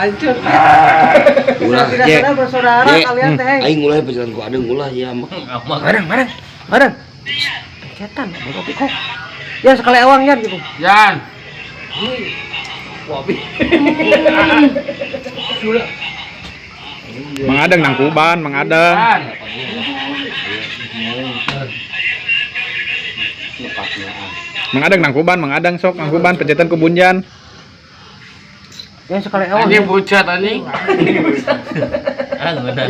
Hancur. Ulah, Tidak Je. sadar bersaudara Je. kalian teh. Aing ulah pencetan ku adeng ulah ya mah. Bareng, bareng, bareng. Pencetan, bos kopi kok. Ya sekali ewang Yan gitu. Yan. Kopi. Mang Adeng nangkuban, Mang Adeng. Yan. Mang Adeng nangkuban, Mang Adeng sok nangkuban pencetan ku Bunjan. Ya sekali ewang. Anjing pucat anjing. Ah, bener.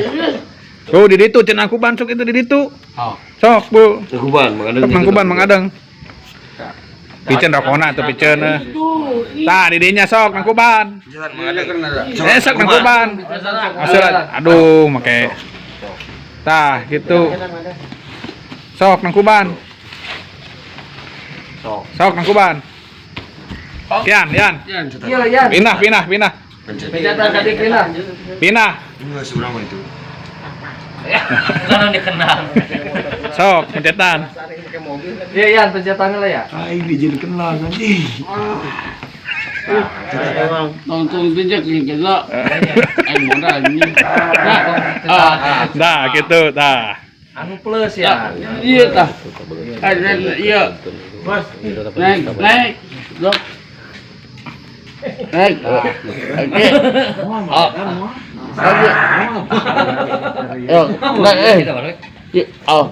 Tuh di ditu cenah nangkuban sok itu di ditu. Oh. Sok, Bu. Nangkuban, Mang Adeng. Sok nangkuban Mang Adeng. Piceun rokona atuh piceun. Tah di dinya sok nangkuban. Mang Adeng. Eh sok nangkuban. Hasil aduh make. Tah gitu. Sok nangkuban. Sok nangkuban. Yan, Yan. Yan. Iya lah Yan. Pindah, pindah, pindah. Pencetan tadi pindah. Pindah. Enggak seberapa itu. Kan dikenal. Sok pencetan. Iya Yan, pencetannya lah ya. Aing dijin kenal anjing. Tong tinjak gitu. Eh modal anjing. Nah, Nah, gitu, tah. Anu plus ya. iya tah. Ada iya. Bos. Naik, naik. Dok. Naik. Oke. Oh. Oke. Yo, naik eh. Oh.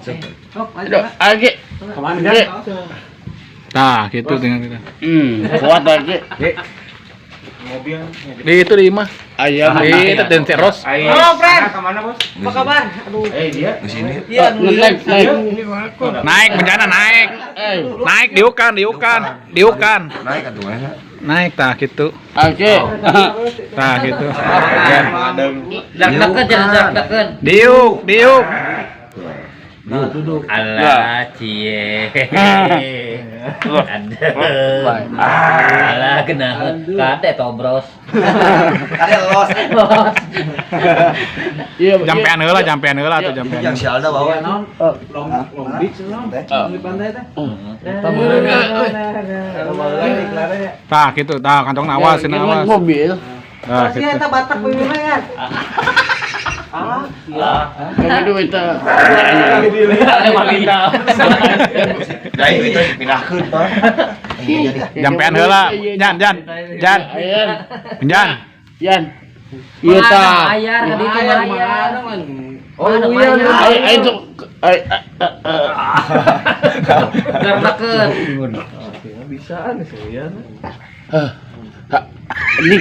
Aduh, oke. Oke. Tah, gitu dengan kita. Kuat lagi. Di itu di imah. Ayam. Di itu den Ros. Halo, friend. Apa kabar? Aduh. Di sini. Iya, Naik, naik. Naik bencana naik. Eh, Naik diukan, diukan, diukan. Naik atuh mana? Naik tah gitu. oke. Tah gitu. Dak-dakeun jangan dak-dakeun. Diuk, diuk. Alah, cie. Aduh. Alah, kena. Kade tobros. Kade los. Los. Iya, Jampean heula tuh jampean. Yang si Alda bawa itu. Long Beach long. Di pantai teh. Tah gitu, tah kantong awas, cenah awas. Mobil. Tah Pasti gitu. eta Batak beureum ya. Ah, Kami duit teh. Da itu dipindahkeun, Pak. Jampean heula. Jan, Jan. Jan. Ayan. Jan. Yan. Iya tah. Ayar ka ditu bayar. Oh iya. Ay, ay itu ay Dak-dakeun. Bisaan sih ya. ini.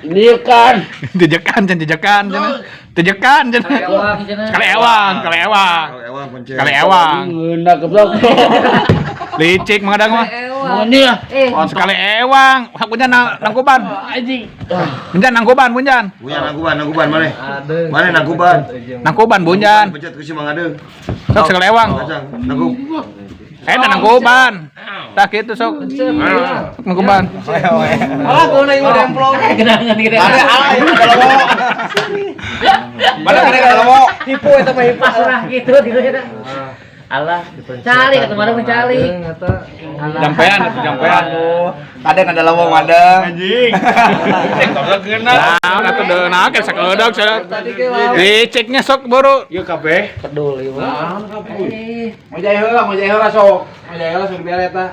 Ini kan. Jejekan, Jan, jejekan, cenah. Jejekan, cenah. Ewang cenah. Sekali ewang, sekali ewang. Ewang pencet. Sekali ewang. Ngeunah goblok. Licik Mang Adeng mah. Ewang. Ini lah. Eh, Sekali ewang, punjan nangkuban. Anjing. Bunjan nangkuban, bunjan. Bunyan nangkuban, nangkuban mana? Mana nangkuban? Nangkuban bunjan. Pencet ku si Mang Adeng. Sok sekali ewang. Kacang, nangkup. Eh, nangkuban. Tah gitu sok. Nangkuban. Alah, gua ieu demplong. kenangan gitu. Mana kene kalau Hipo eta mah hipo. Pasrah gitu gitu ya. Alah, cari ketemu ada mencari. Jampean, atuh jampean. Kadang ada lawang madang. Anjing. Nah, atuh deuna ke sakeudeuh cenah. Liciknya sok buru. Ieu kabeh. Peduli. Eh, Mau jahe heula, mau jahe heula sok. Mau jahe heula sok dibere eta.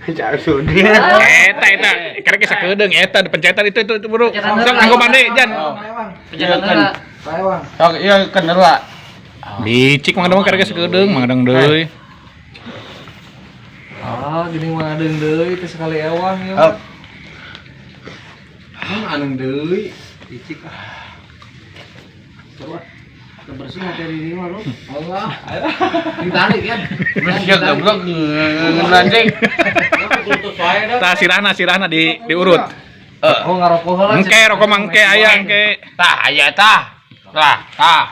Eta eta karek sakedeung eta pencetan itu itu buru. Sok nangkuban deui, Jan. Pencetan heula. Sok ieu kendala. Licik Mang Adeng mah karek sakedeung, Mang Adeng deui. Ah, gini mah adeung deui teh sekali ewang ya. Emang adeung deui. Icik ah. Seru ah. Bersih hati di mah lu. Allah. Ditarik kan. Bersih goblok ngeunah anjing. Tah sirahna sirahna di diurut. Oh ngarokok heula. Engke rokok mah engke aya engke. Tah aya tah. Tah, tah.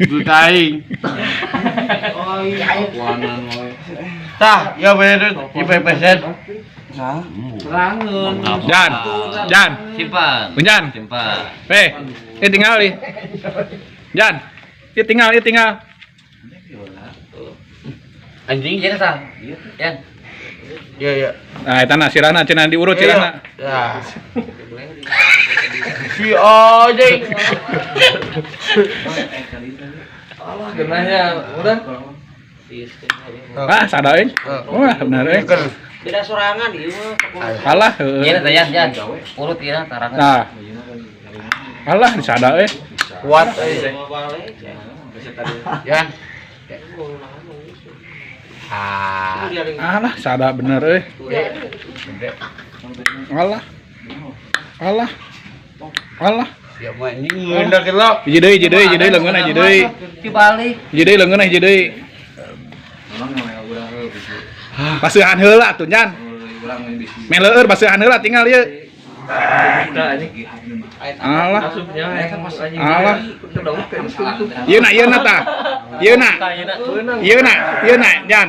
Duit aing. Tah, ya bener IPPSN. Serangeun. Jan, Jan, Simpan. Bunjan. Simpan. Eh, ini tinggal nih. Jan, ini tinggal, ini tinggal. Anjing. Iya, Sang. Yan. Iya, iya. Nah, eta na sirahna cenah diurut sirahna. Ya. Si anjing. Alah, genahnya udah. Ah, sada euy. Wah, bener euy. Beda sorangan ieu mah. Alah, heueuh. Ieu teh yan, yan. Urut ieu tarangan. Nah. Alah, disada euy. Kuat euy. Yan. Ah. Alah, sada bener euy. Alah. Alah. Alah. Ya mah anjing ngeundak lo. Hiji deui, hiji deui, hiji deui leungeun hiji deui. Dibalik. Hiji deui leungeun hiji deui. Paseuhan heula atuh nyan. Meleur paseuhan heula tinggal ieu. Alah. Alah. Ieu na, ieu na tah. Ieu na. Ieu na, ieu na, Jan.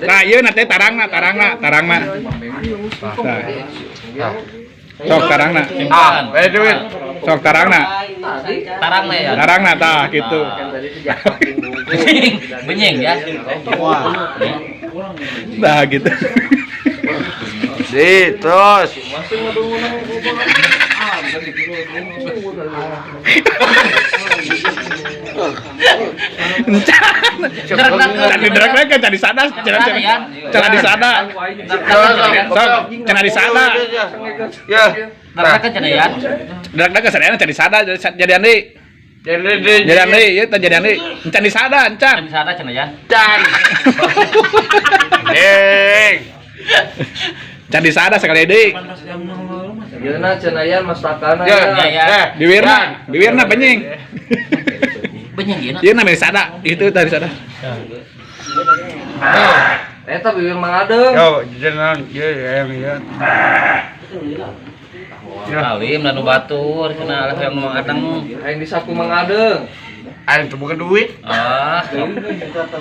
Nah, ieu na teh tarangna, tarangna, tarangna. Tah. Sok tarangna. Ah, eh duit. Sok tarangna. Tarangna ya. Tarangna tah gitu. Benyeng ya. Nah, gitu. Di terus. Encan. Can diderek-derek can disada, can disada. Sok, can disada. Ya. Tarangna cenah ya. Derek-derek sadayana can disada jadian deui. Jadi Jadian deui, ieu teh jadian deui. Encan disada, encan. Can disada cenah ya. Can. Ding. Can disada sekali deui. Yeuna cenah yan masakana Ya, ya. ya. Biwirna, biwirna benying. Benyeng ieu na. Ieu na sada, itu tadi sada. Eta bibir Mang Adeng. Yo, jenang, ya ya ya. Alim dan nu batur cenah alah yang Mang Adeng. Aing disapu Mang Adeng. Aing teu boga duit. Ah,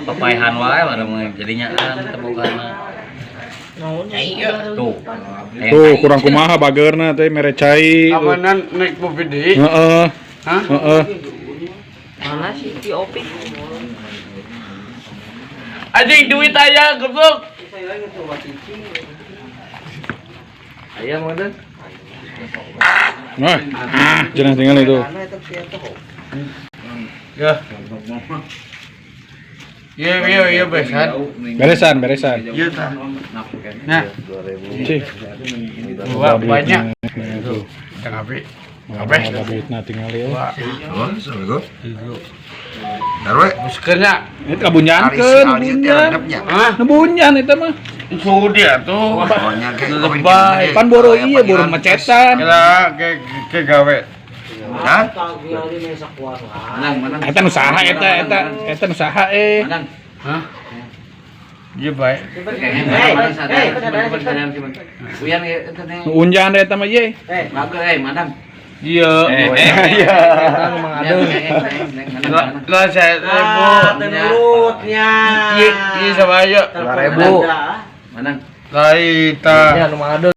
papaehan wae mah mah jadinya an teu bogana. Tuh. Tuh, kurang kumaha bageurna teh mere cai. Amanan naik mobil deui. Heeh. Hah? Heeh. Mana sih si Opik? Anjing duit aya goblok. Aya Mang Adeng. Nah, jangan tinggal itu. Ya. Iya, iya, iya, besan. Beresan, beresan. Iya, tah. Nah, Cih. Wah, banyak. Tuh. Tengah api. Kabeh. Duitna tinggal ieu. Oh, Assalamualaikum. Darwe. Muskeurnya. Ini kabunyankeun, bunyan. Hah? Nu bunyan eta mah. Suhu dia tuh. Pokoknya ke Lebay. Pan boro ieu boro macetan. Kira ke gawe. Hah? Eta nu saha eta eta eta nu saha eh. Hah? Iya baik. Nu unjan eta mah ye. Iya. Iya. Mang Adeng. Lah saya ribu. Menurutnya. Iya, iya sama aja. 2000. Lah ita. Ya nu Mang Adeng.